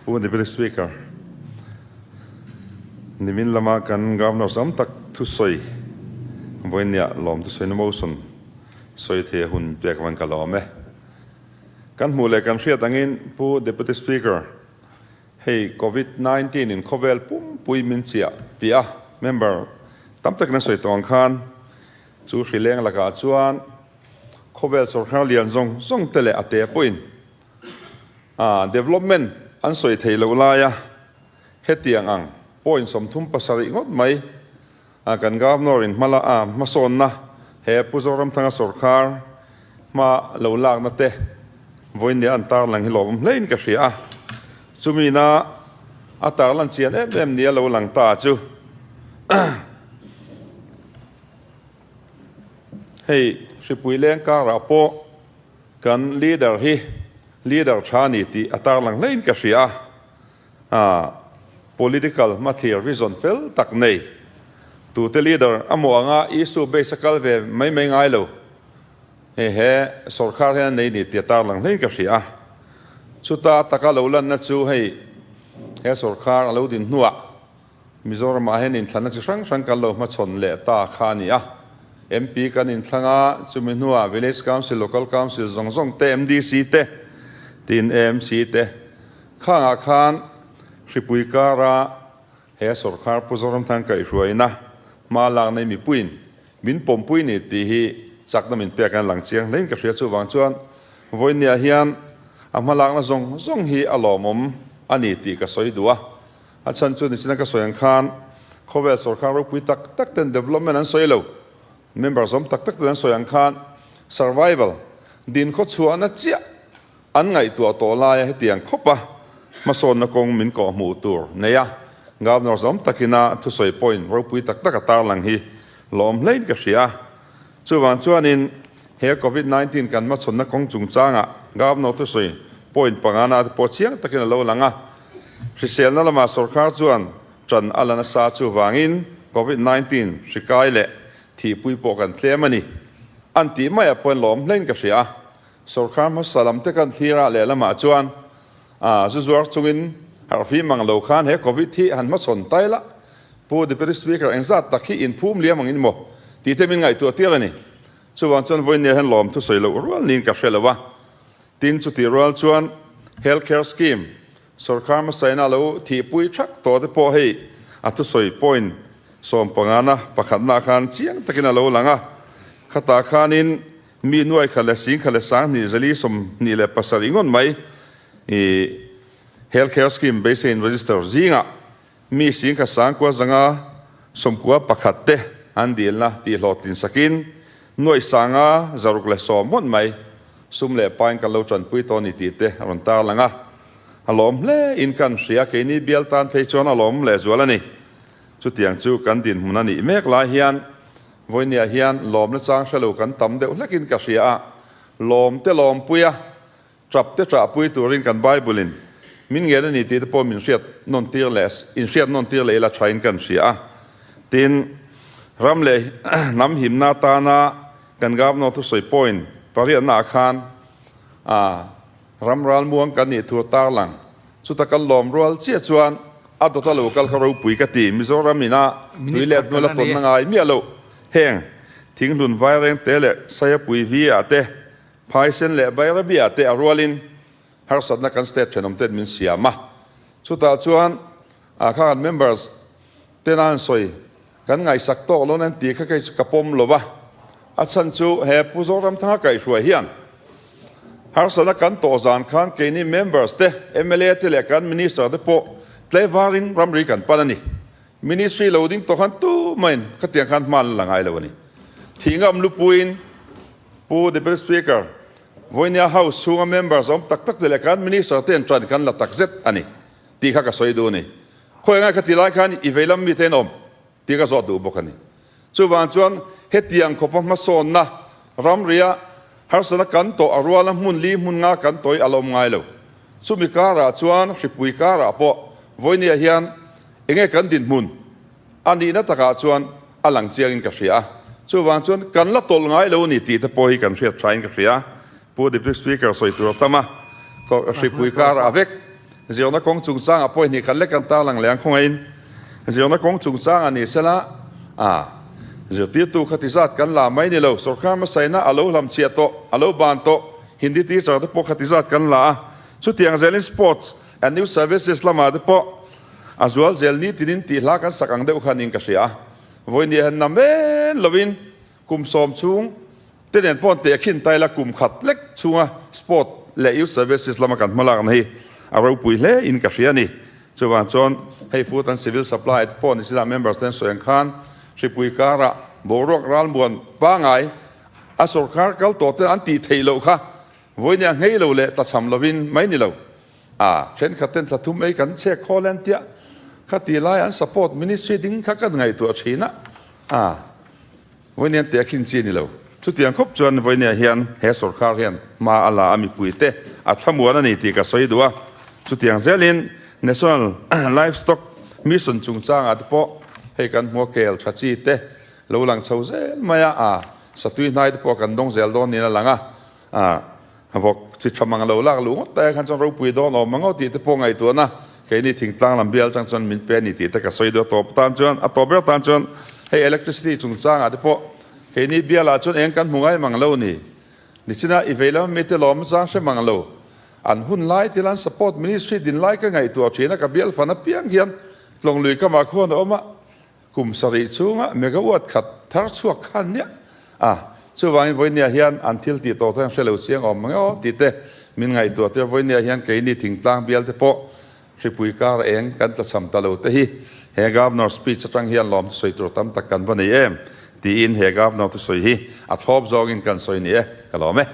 Pu Deputy Speaker, nimin lama kan Governor tam tak thusawi vawinia lawm thusawina motion sawi thei a hun pek avangin ka lawm e. Kan hmuh leh kan hriat angin Pu Deputy Speaker, hei Covid 19 in khawvel pumpui min chiah piah a, member tam takin an sawi tawh ang khan chu hrileng lakah chuan khawvel sawrkar lian zawng zawng te leh a te pawhin a development an sawi thei loh laia hetiang ang point 37 ngawt mai a kan Governor in hmala a hmasawnna he Pu Zoramthanga sawrkar hma lo lakna te vawinia an tarlang hi lawmawm hlein ka hria a, chumina a tarlan chian em em nia lo lang ta chu hei hripui leng karah pawh Kan leader hi leader tha ni tih a tarlang hlein ka hria a, political hmathlir vision fel tak nei tute leader a maw anga issue base a kal ve mai mai ngai lo he he sawrkhar hian a nei ni tih a tarlang hlein ka hria a. Chuta taka lo lanna chu hei he sawrkhar a lo din hnuah Mizoramah hian inthlanna chi hrang hrang kan lo hmachhawn leh ta kha a ni a. MP kan inthlang a, chumi hnuah Village Council, Local Council zawng zawng te, MDC te, tin AMC te khangah khan hripui kara he sawrkhar Pu Zoramthang kaihhruaina hma lak nei mipuiin min pawmpui ni tih hi chakna min pek an lang chiang hlein ka hria. Chuvang chuan vawinia hian a hma lakna zawng zawng hi a lawmawm a ni tih ka sawi duh a. A chhan chu nichina ka sawi ang khan khawvel sawrkar ropui tak tak ten development an sawi lo, member zawm tak tak ten an sawi ang khan survival, din khaw chhuahna chiah an ngaihtuah tawh laia hetiang khawpa hmasawnna kawng min kawh hmuh tur nei a, Governor zawm takina thusawi point ropui tak tak a tarlang hi lawm hlein ka hria. Chuvang chuanin he Covid 19 kan hmachhawnna kawng chungchangah Governor thusawi point pangana te pawh chiang takin a lo lang a. Hriselna lamah sawrkar chuan ṭan a la nasa chuvangin Covid 19 hri kai leh thihpui pawh kan tlem a ni. An tih maiah pawhin lawm hlein ka hria a, sawrkar hmasa lam te kan thlir a lehlamah chuan a zu zuar chungin harhfim ang lo khan he Covid hi han hmachhawn tai la, Pu Deputy Speaker engzat tak hi inphum liam angin maw tih te min ngaihtuah tir a ni. Chuvang chuan vawiin hian lawm thusawi loh rual niin ka hre lo a. Tin, chutih rual chuan Health Care Scheme sawrkar hmasaina lo thihpui thak tawh te pawh hei a thusawi point sawmpangana pakhatna khan chiang takin a lo lang a. Khatah khanin mi nuai khat leh sing khat leh sanghnih zali 27 ngawt mai i Health Care Scheme beiseiin register zingah mi sing khat sangkua zanga 91 te an dilna tih hlawhtlin sakin nuaih sanga 610 ngawt mai sum leh pain kan lo tanpui tawh a ni tih te a rawn tarlang a. A lawm hle in kan hria, keini bial tan phei chuan a lawm lehzual a ni. Chutiang chu kan dinhmun a nih mek lai hian vawinia hian lawmna chang hre lo kan tam deuh hlekin ka hria a, lawm te lawmpui a, Ṭap te ṭahpui turin kan Bible-in min ngen a ni tih te pawh min hriat nawn tir leh inhriat nawn tir leh ila ṭhain kan hria a. Tin, ram leh hnam himna atana kan Governor thusawi point pariatnaah khan a ram ralmuang kan nih thu a tarlang. Chuta kan lawm rual chiah chuan a dawta lo kal kha ropui ka ti. Mizoram ina tui let hnuaila tawnna ngai miah loh heng thinghlun vairengte leh Sayapui V-ah te Phaisen leh Bairabia te a rualin harsatna kan state thenawm ten min siam a, chutah chuan a kha kan members ten a han sawi kan ngaihsak tawk lo nan tih kha kei chu ka pawm lo va, a chhan chu he Pu Zoramthanga kaihhruai hian harsatna kan tawh zan khan keini members te, mla te leh kan minister te pawh tlaivarin ramri kan pan a ni. Ministry lo ding tawh khan tumahin khatiang khan hma an la ngai lo a ni. Thihngam lupuiin Pu Deputy Speaker, vawinia House chhunga members awm tak tak te leh kan Minister te an tan kan la tak zet a ni tih kha ka sawi duh a ni. Khawi ngai khati lai khan i veilam mite an awm tih ka zawt duh bawk a ni. Chuvang chuan hetiang khawpa hmasawnna ramria harsatna kan tawh a ruala hmun li hmun nga kan tawih a la awm ngai lo. Chumi karah chuan hripui karah pawh vawinia hian enge kan dinhmun a nihna takah chuan a lang chiangin ka hria a, chuvang chuan kan la tawlh ngai lo a ni tih te pawh hi kan hriat thain ka hria. Pu Deputy Speaker sawi tur a tam a, hripui karah vek. Zirna kawng chungchangah pawh hnih khat lek kan tarlang leh ang khawngaihin zirna kawng chungchangah ni sela a zirtirtu kha ti zat kan la mai ni lo sorkar hmasaina a lo hlamchhiah tawh a lo ban tawh Hindi teacher te pawh kha ti zat kan la a chutiang zelin sports and new services lamah te pawh a zual zel ni tinin tih hla kan sak ang deuh kha niin ka hria a vawinia han namen lovin kum sawm chhung Te nen pawh teh khin tai la kum khat lek chhunga sport leh youth services lama kan hmalakna hi a ropui hle in ka hria a ni. Chuvang chuan hei food and civil supply te pawh ni sila members ten sawi ang khan hripui karah boruak ralmuan pangai a sorkar kal tawh ten an tih theih loh kha vawinia nghei lo leh tlachham lovin mai ni lo. A thenkhat ten thla thum ei kan chhek khawl en tiah kha ti lai an support ministry ding kha kan ngaihtuah thin a. A. Vawinia teh a khin chi a ni lo. Chutiang khawp chuan Vawinia hian he sorkar hian hma a la a mipuite a thlamuan a ni tih ka sawi duh a. Chutiang zelin National Livestock Mission chungchangah te pawh hei kan hmu a kel tha chi te lo lang chho zel mai a, a satui hnai te pawh kan dawng zel dawn niin a lang a. A vawk chi tha mang lo lak luh ngawt ta e khan chuan ropui dawn awm ang aw tih te pawh ngaihtuahna keini thingtlang lam bial atang chuan min pe a ni tih te ka sawi deuh a tawp tan chuan a tawp ber tan chuan hei electricity chungchangah te pawh keini bialah chuan eng kan hmu ngai mang lo ni nichina i vei lama mite lawm chang hre mang lo an hun lai thil an support ministry din lai ka ngaihtuah thin a ka bial fan apiang hian tlawng lui kamah khuan a awm a Kum sarih chhunga megawatt khat thar chhuak khan nia a, chuvangin vawinia hian an thil tih tawh te an hre lo chiang awm mang e aw tih te min ngaihtuah tir. Vawinia hian keini thingtlang bial te pawh hripui kar eng kan tlachham ta lo te hi he Governor speech atang hian lawm thusawi tur tam tak kan va nei em tiin he Governor thusawi hi a thlawp zawngin kan sawi ni e, ka lawm e.